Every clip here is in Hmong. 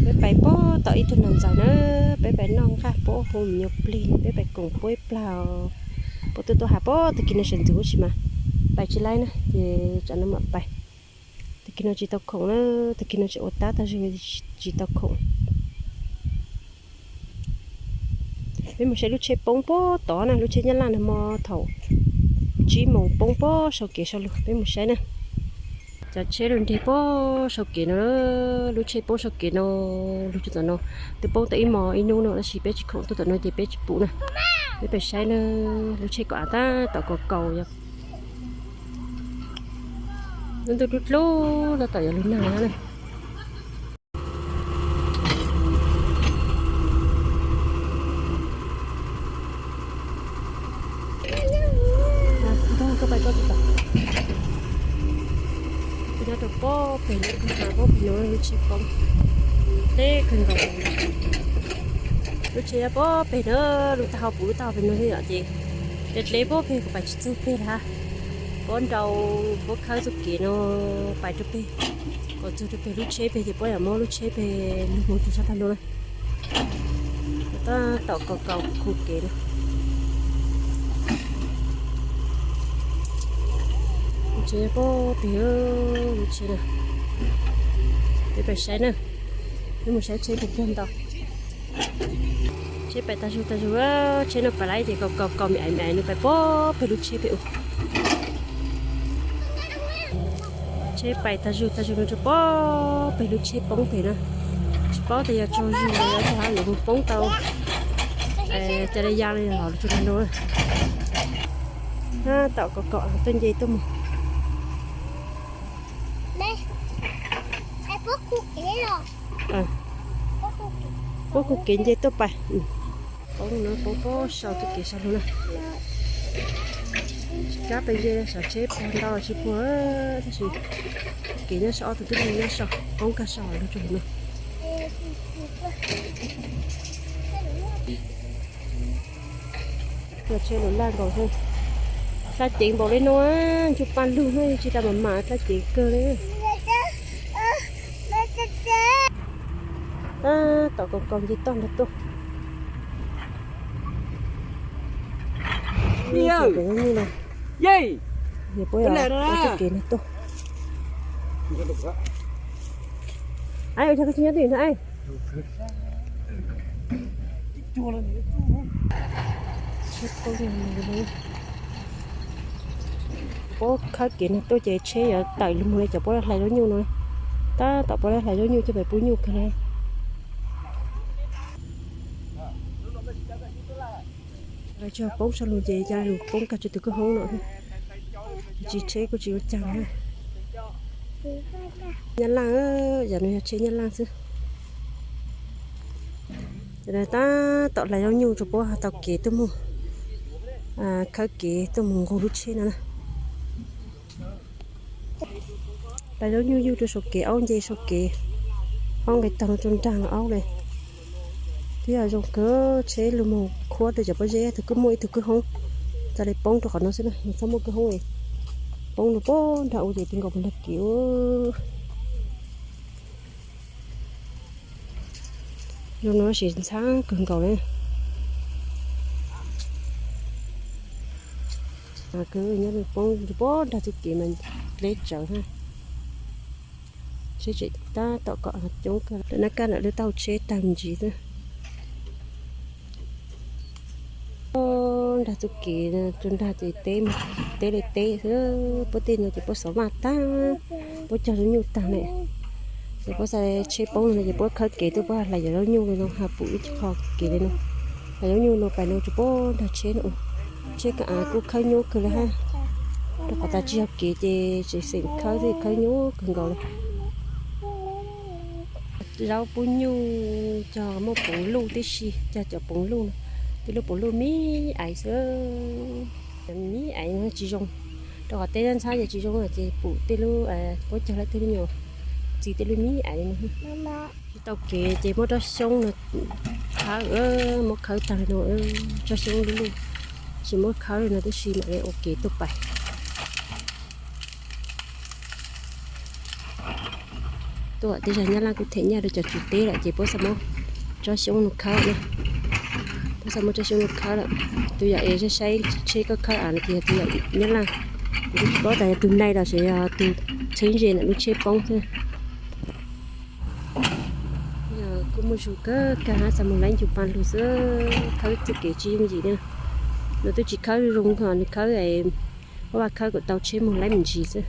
Peb pais puag tom ib tug nas ntxawm na, peb pais noj nqaj puag hauv me nyuam plig, peb pais koom puag ib plag, puag tuaj tuaj hav puag tag kis no sawv ntxov ua si mas pais tsis laib na ces tsam no mam pais. Tag kis no tsis tau khoom na, tag kis no tseem ua tab tag zog tsis tau khoom. Peb mus saib lub tsheb poob puag tod na, lub tsheb Nyab Laj no hmo thaum tsib moos poob puag saum kev saum lug, peb mus saib na. Cov tsheb los nres puag saum kev no, lub tsheb poob saum kev no, lug txog tom no, twb poob tau ib hmos ib hnub no tab sis peb tsis khoom tuaj tom no ces peb tsis pum na. Peb pais saib na, lub tsheb kom av tab tom kaus kaus yog lub ntuj dub dlub tab tom yuav lug nag na. Nyob rau pob pem no, pob pem no lub tsheb poob, deb kawg nkaus. Lub tsheb pob pem no, lub taub hau puv lub taub hau pem no thiab yom ces deb deb pob pem, kuv pais tsis txog pem lawm. Pob nrau, pob khawb txoj kev no pais rau pem, kom txog rau pem lub tsheb pem ces pob yam muab lub tsheb pem lug mus rau sab tag no na. Tab tom kaus kaus khu kev no. Lub tsheb pob pem, lub tsheb no. Peb pais saib na, peb mus saib tsheb puas puag ntau. Tsheb pais tag zug tag zug, tsheb no pais laib ces kaus kaus kaus me aiv me aiv no pais pob pem lub tsheb pem ub. Tsheb pais tag zug tag zug no rau pob pem lub tsheb poob pem na. Tsis paub tias yog tsaug zug los yog tias yuav mus poob tau, cas li ya li los rau no. Tab tom kom kom tuaj nce tuaj mus. Puab khu kev nce tuaj pais. Poob no poob pob saum txoj kev saum lug na. Tsis kav pes ze, sav tsheb puag ntau los tsis puag, tab sis kev nyob saum ob tug tub ntxhais nyob saum, poob kag saum lug rau no. Cov tsheb lug laj nkaus xwb. Dlaj ceev npaum li no, ntsug paj lug no tsis tas mam mam dlaj ceev kawg li. Tab tom kaus kaus nce toj nrag tuaj. Peb puab txoj kev no tuaj. Puab khawb kev no tuaj ces tsheb yuav tawm lug mus li cov puab hlais zaub nyuj no. Tab tom puab hlais zaub nyuj coj pem pub nyuj kawg li. Cov poob saum lug ces cov lug poob kag rau tus kwj hoob no. Tsis tsheb kuj tsis ua caag. Nyab Laj, yam no yog tsheb Nyab Laj xwb. Tab tom hlais zaub nyuj rau puab tau kev tuaj mus, khawb kev tuaj mus nqug lub tsheb no na. Hlais zaub nyuj yuj rau saum kev, aub nce saum kev, aub nqes taug no rau nraag no aub le. Twb yog zoo kawg, tsheb lug moog khuab rau cov pob zeb, tus kwj muaj ib tug kwj hoob, tas li poob rau qhov no xwb na, txhob muaj kwj hoob li. Poob rau puag nrag u ces ti nkaus puag nrag kev. Zoo no tab sis ntxhab kawg nkaus li. Kwv nyob poob rau puag nrag txoj kev mas dleb tsawv na. Seb tseem tab tom kom coob kawg. Lawv nab kaj ntawm lub taub hau tsheb tag me ntsis xwb. Nrag txoj kev rau nrag ces teb, teb li teb xwb, puab tej no ces puab xov vaj tag, puab cog zaub nyuj tag ne. Ces puab xav tsheb poob no ces puab khawb kev tuaj, puab hlais cov zaub nyuj li no, ha pum ib qho kev li no. Hlais zaub nyuj no pais no rau puag nrag tsheb no. Tsheb ka av kuj khawb nyuaj kawg li hab, rau qhov tas tsis yog kev ces tseem xeem khawb xwb, khawb nyuaj kawg nkaus li. Zaub pub nyuj cog muaj poov luj tib si, cog cov poov luj no, tej lub poov luj me aiv xwb, me aiv no tsis zoo, rau qhov teb ntxhab ces tsis zoo ces pum tej lub, puab cog lawm tej lub nyuam txiv tej lub me aiv no. Tsis tau kev ces muab rab xyoob no khawb, muab khawb tag li no, rab xyoob lub luj, tsis muab khawb li no tib si mam li ua kev tuaj pais. Tuaj tej zag Nyab Laj kuj them nyiaj rau cov tswv teb lawm ces puab xav muab tsob xyoob no khawb na. Puab xav muab tsob xyoob no khawb lawm. Tus yam es saib tsheb koj khawb av no ces yog tus yam Nyab Laj. Kuv kuj tsis paub tas yog tus nai los sis yog tus txheeb ze ntawm lub tsheb poob xwb. Kuj muaj zug kawg kawg hab, xav moog laib ncu pa lug xwb, khawb txuj kev tsis yooj yim na. Nws twb tsis khawb zoo, nws khawb, puab vaj khawb kom tau tsheb moog laib me ntsis xwb.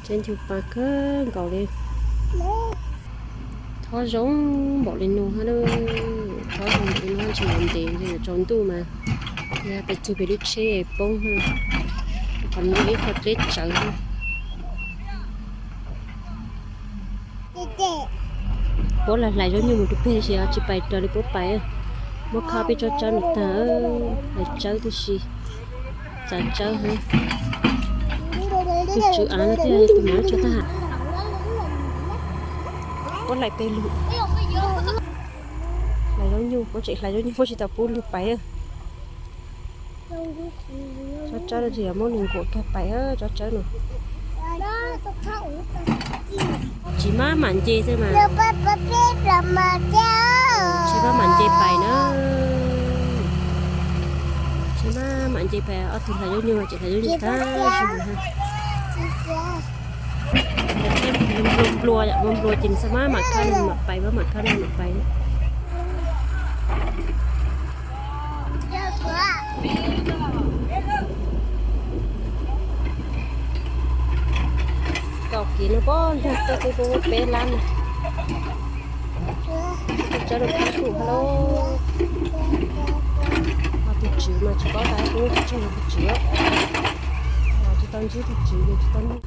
Tsheb ncu pa kawg nkaus li. Thob zoo npaum li no hab, thob zoo npaum li no tsis ntev ntev yuav tsaus ntuj mas yog pes txug pem lub tsheb poob, qhov no ib qho dleb tsawv. Puab hlais zaub nyuj mus rau peg si, tsis pais raws li puab pais. Muab khob peb tsob tsawb no tag, hlais tsawb tib si, txav tsawb hab. Tus tswv av no thiaj tus mam tso tag ham. Puab hlais peg lug, hlais zaub nyuj, puab tseem hlais zaub nyuj, puab tsis tau pub lug pais. Tsob tsawb no tsis yog muab lug nkuam kag pais, tsob tsawb no. Tsis mab mam nce xwb mas. Tsis mab mam nce pais na. Tsis mab mam nce pais, ob tug hlais zaub nyuj tseem hlais zaub nyuj tag zog. Nplua nplua, nplua nplua ces nws txhob mab mam khawb, mam pais, mab mam khawb mam pais. Kaum kiv no pob nrog tuaj twb peb lab no. Tsob rau khab kuj hab lauj. Ho tus tswv mas tsis paub tas kuv tsis tseg tus tswv. Tsis tau ntsib tus tswv ces tsis tau nug.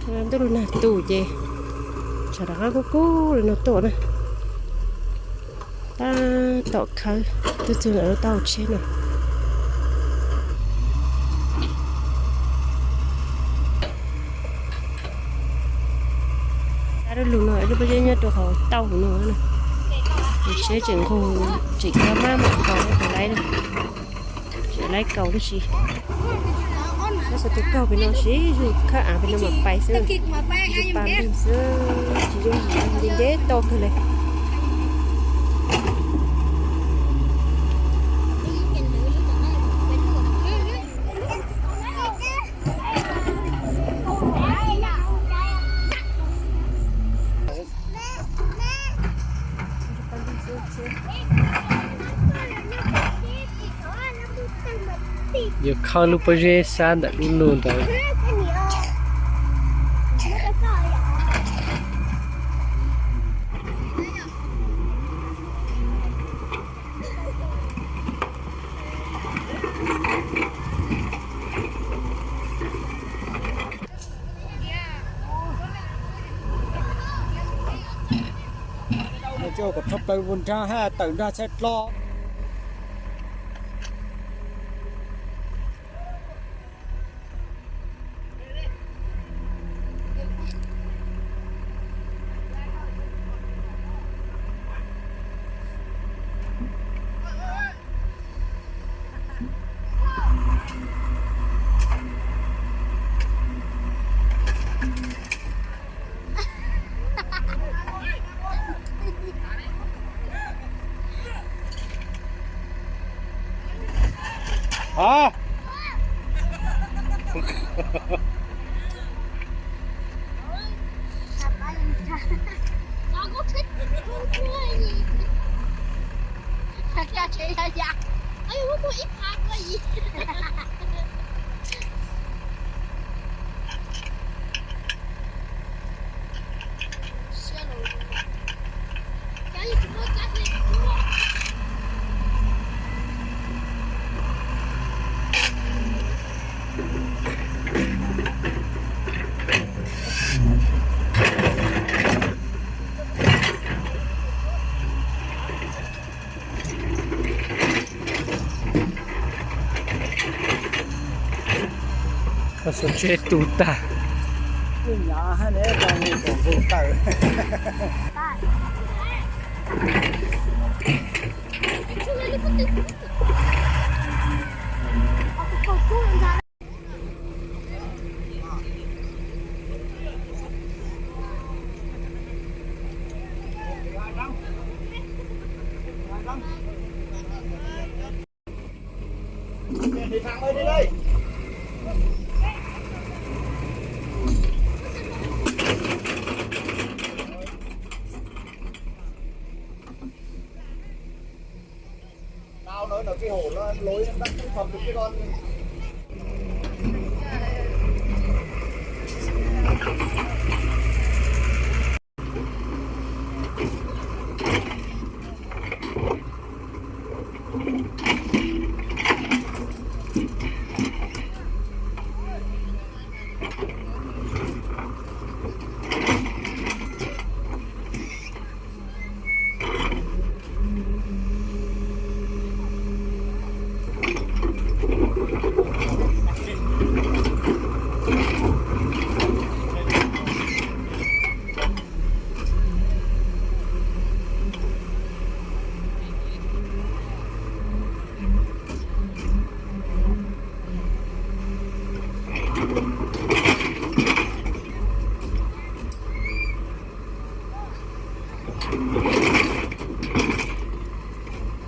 Ntuj lug nag tus ces tshav rov qab kub kub li no tuaj na. Tab tom khawb tug txug ntawm lub taub hau tsheb no. Tab lub lug no lub pob zeb nyob rau hauv taub hau no na. Tus tsheb tseem nqug, tseem kab mab mam nkaus puas laib na. Tseem laib kaus tib si. Tab sis tus kaug pem no siv zug khawb av pem no mam pais xwb. Zug pa lug xwb, tsis yooj yim, nce nce toj kawg li. Yuav khawb lub pob zeb sab ntawm lub lug ntawd. Kom tshaj plaws nraag hab tawm nraag tshaj dloj. Koj xuas tsheb tu tag. Nyav hab ne, tau nqus tawm.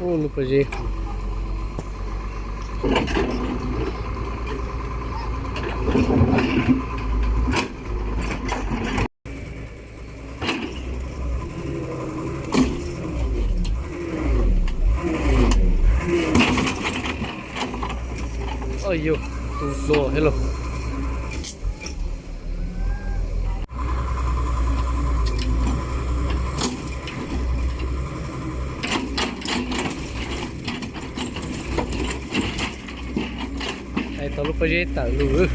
Ub, lub pob zeb. Oj yug, tus hluas thiab lauj. Hais tau lub pob zeb tawm lug.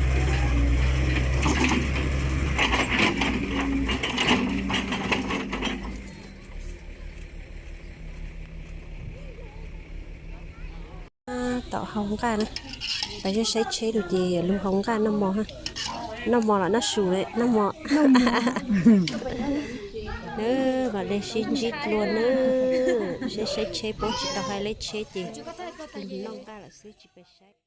Tom hau nqaj na, pais saib tsheb lug ces lug hau nqaj noj mov ha. Noj mov los noj su li noj mov. Nab, mam le sib ntsib dlua nawb. Saib saib tsheb, puab tsis tau hais lub tsheb ces noj nqaj lawm xwb tsis pais saib.